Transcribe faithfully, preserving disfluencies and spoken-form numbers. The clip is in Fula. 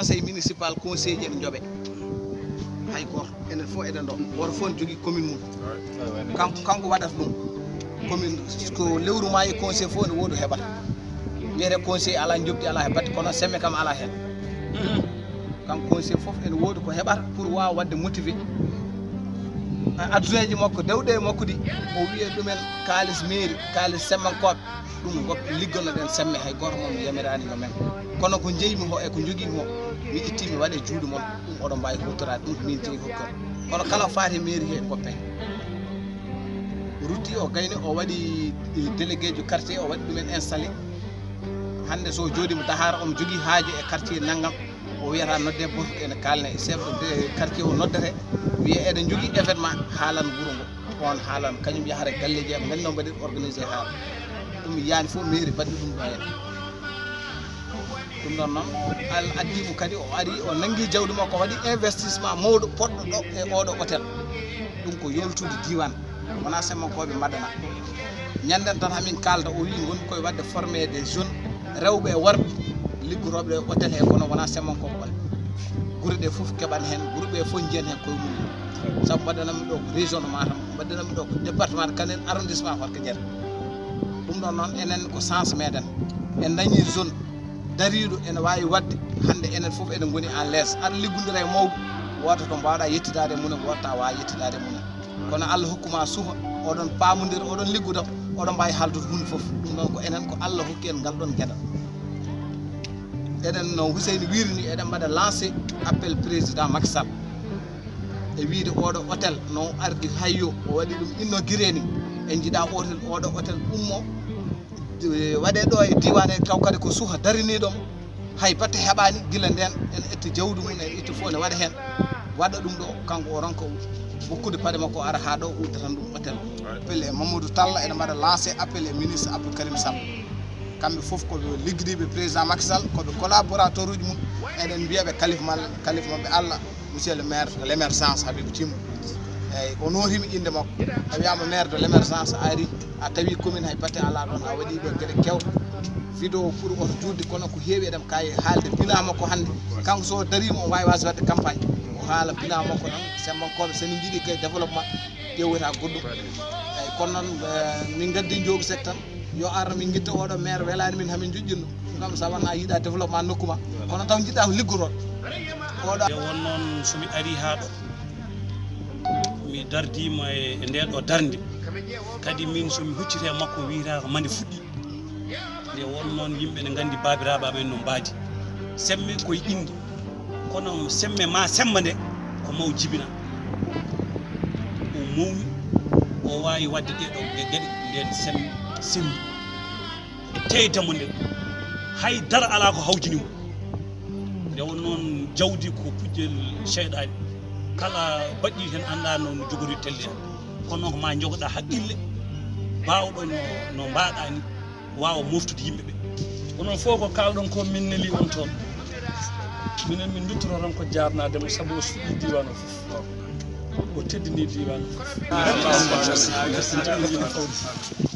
Conseil municipal, conseil ji ene njoɓe. Hay gooto, enen fof eɗen ɗo. Woto fof ne jogii commune mum. Kanko, kanko waɗata ɗum. Commune, ko lewru maayi, conseil fof ne woodi heɓata. Wiyete conseil alaa njoɓdi, alaa he batte, kono semme kam alaa heen. Kanko conseil fof ene woodi ko heɓata pour waawa waɗde motivé. Adjoint ji makko, dewɗe makko ɗi, o wiya ɗumen kaalis mairie, kaalis semmankooɓe. Ɗum gop-, liggonoɗen semme, hay gooto mo mi yamiraani yo mem. Kono ko njeymi ho e ko njogiimi ho, mi itti mi waɗe juuɗe mon, ɗum oɗon mbaawi huutoraade, ɗum ko min jeyi hokki on. Kono kala faati mairie he goppe. Rutti o gayni, o waɗi, eh, délégué jo quartier, o waɗi ɗumen installé. Hannde so jooɗiima Dahaar, omo jogii haaju e quartier nanngam, o wiyata nodde boto ene kaalne, chef de quartier o noddete, wiya eɗen jogii événement, haalan wuro ngo. On haalan, kañum yahata e galleeji am, nganndu no mbaɗir organisé haala. Ɗum mi yiyaani fof mairie baɗɗo ɗum ɗo heen. Ɗum ɗon noon, Alla addi mo kadi, o ari, o nanngi jawdi makko, o waɗi investissement mawɗo poɗɗo ɗo e oɗo hôtel. Ɗum ko yoltude diiwaan, wonaa semmankooɓe mbaɗana. Ñannden tan hamin kaalda, o wii ngon koye waɗde formé des jeunes, rewɓe e worɓe, liggotooɓe ɗo e hôtel he, kono wonaa semmankooɓe ɓen. Gure ɗe fof keɓan heen, gure ɓe fof njiyan heen koye mum. Sabu mbaɗanammi ɗo ko région de Matam, mbaɗanammi ɗo ko département de Kanel, arrondissement Farka Diatta. Ɗum ɗon noon, enen ko chance meɗen. En dañii zone dariiɗo ene waawi waɗde, hannde enen fof eɗen ngoni en l'aise. Aɗa liggondira e mawɓe, wooto to mbaawɗa yettidaade e mum en, wooto to a waawa yettidaade e mum en. Kono Allah hokkuma suufa, oɗon paamondira, oɗon liggoda, oɗon mbaawi haaldude huunde fof. Ɗum ɗon ko enen, ko Allah hokki en ngal ɗon geɗal. Eɗen, no Huseyni wiiri ni, eɗen mbaɗa lancé appel président Macky Sall e wiide oɗo hôtel no ardi hayyo, o waɗi ɗum inauguré ni. En njiɗa hôtel, oɗo hôtel ummo, eh, waɗe ɗo e diiwaan he, taw kadi ko suufa dariniiɗo mo. Hay batte heɓaani, gila ndeen en itti jawdi mum, en itti fof ne waɗa heen. Waɗa ɗum ɗo, kanko o ronka wokkude paɗe makko, ara haa ɗo, uddatan ɗum hôtel. Appel e Mamadou Talla, eɗen mbaɗa lancé appel e ministre Abdou Karim Sall. Kamɓe fof ko ɓe liggidiiɓe président Macky Sall, ko ɓe collaborateur uji mum. Eɗen mbiya ɓe kalifa mal-, kalifa maɓɓe Allah, monsieur le maire de l'émergence, Habib Thim. Eyyi, o nootiima innde makko. A wiyaama maire de l'émergence, a ari, a tawi commune hay batte alaa ɗoon, a waɗii ɗo geɗe keewɗe. Vidéo ɓuri oto juutde, kono ko heewi eɗen kaawi haalde bilan makko hannde. Kanko so o dariima, o waawi waasde waɗde campagne. O haala bilan makko tan, semmankooɓe, so en njiɗi kay développement, ƴeewata goɗɗum. Eyyi, kono noon, eh, min ngaddi njoogu seeɗa tan. Yo ar min ngitta oɗo maire, welaani min hamin joƴƴinno. Ngam sa wona yiɗa développement nokku ma. Kono taw jiɗɗa ko liggotoo. Oɗo. Nde won noon so mi ari haa ɗo, mi dardiima e, e nde ɗo darnde. Kadi min so mi hucciti e makko wiyata ko mande fuɗɗi. Nde won noon yimɓe ne nganndi baabiraaɓe amen no mbaadi. Semme koye innde. Kono semme ma semma nde ko maw jibina. O mawni, o waawi waɗde ɗee ɗoo ge-, geɗe, ndeen sem-, sembi. Teydamo nde, hay dara alaa ko hawjini mo. Nde won noon jawdi ko puƴƴel seyɗaani. Kala baɗɗi heen anndaa no, no jogori telle. Kono noon ko ma njogoɗaa haqqille, baawɗo no, no mbaaɗaa ni. Waawa moftude yimɓe ɓe. Onon fof ko kaalɗon ko min neli on toon. Minen min nduttoro tan ko jaarnaade mo sabu o suɓii diiwaan o fof. O teddinii diiwaan o fof.